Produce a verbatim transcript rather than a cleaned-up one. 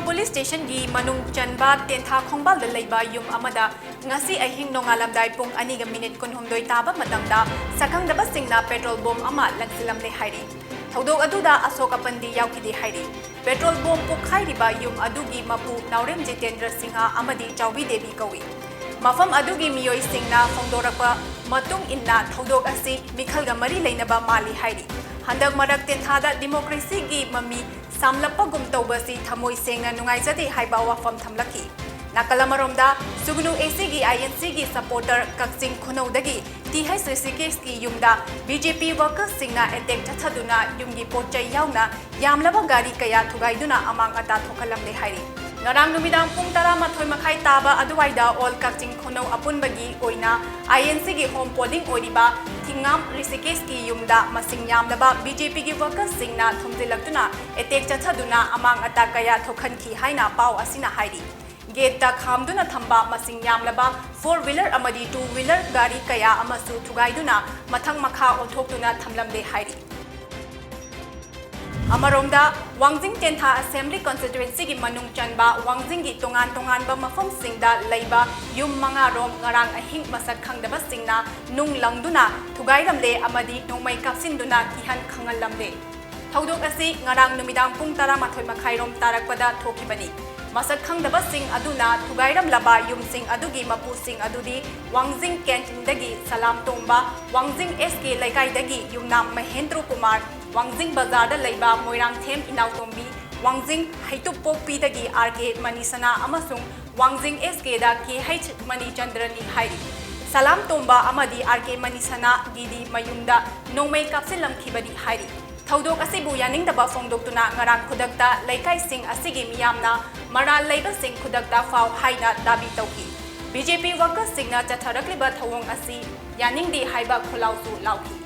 Police ꯁ꯭ꯇꯦꯁꯟꯒꯤ ꯃꯅꯨꯡ ꯆꯟꯕ ꯇꯦꯟꯊꯥ ꯈꯣꯡꯕꯥꯜꯗ ꯂꯩꯕ ꯌꯨꯝ ꯑꯃꯗ ꯉꯁꯤ ꯑꯍꯤꯡ ꯅꯣꯡꯉꯥꯜꯂꯝꯗꯥꯏ ꯄꯨꯡ ꯑꯅꯤꯒ ꯃꯤꯅꯤꯠ ꯀꯨꯟꯍꯨꯝꯗꯣꯏ ꯇꯥꯕ ꯃꯇꯝꯗ ꯁꯛꯈꯪꯗꯕꯁꯤꯡꯅ ꯄꯦꯇ꯭ꯔꯣꯜ ꯕꯣꯝ ꯑꯃ ꯂꯪꯁꯤꯜꯂꯝꯂꯦ ꯍꯥꯏꯔꯤ꯫ ꯊꯧꯗꯣꯛ ꯑꯗꯨꯗ ꯑꯁꯣꯛ ꯑꯄꯟꯗꯤ ꯌꯥꯎꯈꯤꯗꯦ ꯍꯥꯏꯔꯤ꯫ ꯄꯦꯇ꯭ꯔꯣꯜ ꯕꯣꯝ ꯄꯣꯈꯥꯏꯔꯤꯕ ꯌꯨꯝ ꯑꯗꯨꯒꯤ ꯃꯄꯨ ꯅꯥꯎꯔꯦꯝ ꯖꯤꯇꯦꯟꯗ꯭ꯔ ꯁꯤꯡꯍ ꯑꯃꯗꯤ ꯆꯥꯎꯕꯤ ꯗꯦꯕꯤ ꯀꯧꯏ꯫ ꯃꯐꯝ ꯑꯗꯨꯒꯤ ꯃꯤꯑꯣꯏꯁꯤꯡꯅ ꯐꯣꯡꯗꯣꯔꯛꯄ ꯃꯇꯨꯡ ꯏꯟꯅ ꯊꯧꯗꯣꯛ ꯑꯁꯤ ꯃꯤꯈꯜꯒ ꯃꯔꯤ ꯂꯩꯅꯕ ꯃꯥꯜꯂꯤ ꯍꯥꯏꯔꯤ꯫ ꯍꯟꯗꯛ ꯃꯔꯛ ꯇꯦꯟꯊꯥꯗ ꯗꯤꯃꯣꯀ꯭ꯔꯦꯁꯤꯒꯤ ꯃꯃꯤ ꯁꯥꯝꯂꯞꯄꯒꯨꯝ ꯇꯧꯕꯁꯤ ꯊꯃꯣꯏ ꯁꯦꯡꯅ ꯅꯨꯡꯉꯥꯏꯖꯗꯦ ꯍꯥꯏꯕ ꯋꯥꯐꯝ ꯊꯝꯂꯛꯈꯤ꯫ ꯅꯥꯀꯜ ꯑꯃꯔꯣꯝꯗ, ꯁꯨꯒꯅꯨ ꯑꯦꯁꯤꯒꯤ ꯑꯥꯏ ꯑꯦꯟ ꯁꯤꯒꯤ ꯁꯄꯣꯔꯇꯔ ꯀꯛꯆꯤꯡ ꯈꯨꯅꯧꯗꯒꯤ ꯇꯤ ꯍꯩꯆ ꯔꯤꯁꯤꯀꯦꯁꯀꯤ ꯌꯨꯝꯗ ꯕꯤ ꯖꯦ ꯄꯤ ꯋꯥꯔꯀꯔꯁꯤꯡꯅ ꯑꯦꯇꯦꯛ ꯆꯠꯊꯗꯨꯅ ꯌꯨꯝꯒꯤ ꯄꯣꯠ ꯆꯩ ꯌꯥꯎꯅ ꯌꯥꯝꯂꯕ ꯒꯥꯔꯤ ꯀꯌꯥ ꯊꯨꯒꯥꯏꯗꯨꯅ ꯑꯃꯥꯡ ꯑꯇꯥ ꯊꯣꯛꯍꯜꯂꯝꯂꯦ ꯍꯥꯏꯔꯤ꯫ ꯉꯔꯥꯡ ꯅꯨꯃꯤꯗꯥꯡ ꯄꯨꯡ ꯇꯔꯥꯃꯥꯊꯣꯏ ꯃꯈꯥꯏ ꯇꯥꯕ ꯑꯗꯨꯋꯥꯏꯗ ꯑꯣꯜ ꯀꯛꯆꯤꯡ ꯈꯨꯅꯧ ꯑꯄꯨꯟꯕꯒꯤ ꯑꯣꯏꯅ ꯑꯥꯏ ꯑꯦꯟ ꯁꯤꯒꯤ ꯍꯣꯝ ꯄꯣꯂꯤꯡ ꯑꯣꯏꯔꯤꯕ ꯊꯤꯡꯉꯥꯝ ꯔꯤꯁꯤꯀꯦꯁꯀꯤ ꯌꯨꯝꯗ ꯃꯁꯤꯡ ꯌꯥꯝꯂꯕ ꯕꯤ ꯖꯦ ꯄꯤꯒꯤ ꯋꯥꯔꯀꯔꯁꯤꯡꯅ ꯊꯣꯝꯖꯤꯜꯂꯛꯇꯨꯅ ꯑꯦꯇꯦꯛ ꯆꯠꯊꯗꯨꯅ ꯑꯃꯥꯡ ꯑꯇꯥ ꯀꯌꯥ ꯊꯣꯛꯍꯟꯈꯤ ꯍꯥꯏꯅ ꯄꯥꯎ ꯑꯁꯤꯅ ꯍꯥꯏꯔꯤ꯫ ꯒꯦꯠꯇ ꯈꯥꯝꯗꯨꯅ ꯊꯝꯕ ꯃꯁꯤꯡ ꯌꯥꯝꯂꯕ ꯐꯣꯔ ꯋꯤꯂꯔ ꯑꯃꯗꯤ ꯇꯨ ꯋꯤꯂꯔ ꯒꯥꯔꯤ ꯀꯌꯥ ꯑꯃꯁꯨ ꯊꯨꯒꯥꯏꯗꯨꯅ ꯃꯊꯛ ꯃꯈꯥ ꯑꯣꯟꯊꯣꯛꯇꯨꯅ ꯊꯝꯂꯝꯂꯦ ꯍꯥꯏꯔꯤ꯫ ꯑꯃꯔꯣꯝꯗ, ꯋꯥꯡꯖꯤꯡ ꯇꯦꯟꯊꯥ ꯑꯦꯁꯦꯝꯕ꯭ꯂꯤ ꯀꯟꯁꯇꯤꯇ꯭ꯋꯦꯟꯁꯤꯒꯤ ꯃꯅꯨꯡ ꯆꯟꯕ ꯋꯥꯡꯖꯤꯡꯒꯤ ꯇꯣꯉꯥꯟ ꯇꯣꯉꯥꯟꯕ ꯃꯐꯝꯁꯤꯡꯗ ꯂꯩꯕ ꯌꯨꯝ ꯃꯉꯥꯔꯣꯝ ꯉꯔꯥꯡ ꯑꯍꯤꯡ ꯃꯁꯛ ꯈꯪꯗꯕꯁꯤꯡꯅ ꯅꯨꯡ ꯂꯪꯗꯨꯅ ꯊꯨꯒꯥꯏꯔꯝꯂꯦ ꯑꯃꯗꯤ ꯅꯣꯡꯃꯩ ꯀꯥꯞꯁꯤꯟꯗꯨꯅ ꯀꯤꯍꯟ ꯈꯪꯍꯜꯂꯝꯂꯦ꯫ ꯊꯧꯗꯣꯛ ꯑꯁꯤ ꯉꯔꯥꯡ ꯅꯨꯃꯤꯗꯥꯡ ꯄꯨꯡ ꯇꯔꯥꯃꯥꯊꯣꯏ ꯃꯈꯥꯏꯔꯣꯝ ꯇꯥꯔꯛꯄꯗ ꯊꯣꯛꯈꯤꯕꯅꯤ꯫ ꯃꯁꯛ ꯈꯪꯗꯕꯁꯤꯡ ꯑꯗꯨꯅ ꯊꯨꯒꯥꯏꯔꯝꯂꯕ ꯌꯨꯝꯁꯤꯡ ꯑꯗꯨꯒꯤ ꯃꯄꯨꯁꯤꯡ ꯑꯗꯨꯗꯤ ꯋꯥꯡꯖꯤꯡ ꯀꯦꯟꯇꯤꯟꯗꯒꯤ ꯁꯂꯥꯝ ꯇꯣꯝꯕ, ꯋꯥꯡꯖꯤꯡ ꯑꯦꯁ ꯀꯦ ꯂꯩꯀꯥꯏꯗꯒꯤ ꯌꯨꯝꯅꯥꯝ ꯃꯍꯦꯟꯗ꯭ꯔꯣ ꯀꯨꯃꯥꯔ, ꯋꯥꯡꯖꯤꯡ ꯕꯖꯥꯔꯗ ꯂꯩꯕ ꯃꯣꯏꯔꯥꯡꯊꯦꯝ ꯏꯅꯥꯎꯇꯣꯝꯕꯤ, ꯋꯥꯡꯖꯤꯡ ꯍꯩꯇꯨꯞꯄꯣꯛꯄꯤꯗꯒꯤ ꯑꯥꯔ ꯀꯦ ꯃꯅꯤꯁꯅꯥ ꯑꯃꯁꯨꯡ ꯋꯥꯡꯖꯤꯡ ꯑꯦꯁ ꯀꯦꯗ ꯀꯦ ꯍꯩꯆ ꯃꯅꯤꯆꯟꯗ꯭ꯔꯅꯤ ꯍꯥꯏꯔꯤ꯫ ꯁꯂꯥꯝ ꯇꯣꯝꯕ ꯑꯃꯗꯤ ꯑꯥꯔ ꯀꯦ ꯃꯅꯤꯁꯅꯥꯒꯤꯗꯤ ꯃꯌꯨꯝꯗ ꯅꯣꯡꯃꯩ ꯀꯥꯞꯁꯤꯜꯂꯝꯈꯤꯕꯅꯤ ꯍꯥꯏꯔꯤ꯫ ꯊꯧꯗꯣꯛ ꯑꯁꯤꯕꯨ ꯌꯥꯅꯤꯡꯗꯕ ꯐꯣꯡꯗꯣꯛꯇꯨꯅ ꯉꯔꯥꯡ ꯈꯨꯗꯛꯇ ꯂꯩꯀꯥꯏꯁꯤꯡ ꯑꯁꯤꯒꯤ ꯃꯤꯌꯥꯝꯅ ꯃꯔꯥꯜ ꯂꯩꯕꯁꯤꯡ ꯈꯨꯗꯛꯇ ꯐꯥꯎ ꯍꯥꯏꯅ ꯗꯥꯕꯤ ꯇꯧꯈꯤ꯫ ꯕꯤ ꯖꯦ ꯄꯤ ꯋꯥꯔꯀꯔꯁꯤꯡꯅ ꯆꯠꯊꯔꯛꯂꯤꯕ ꯊꯧꯑꯣꯡ ꯑꯁꯤ ꯌꯥꯅꯤꯡꯗꯦ ꯍꯥꯏꯕ ꯈꯣꯜꯂꯥꯎꯁꯨ ꯂꯥꯎꯈꯤ꯫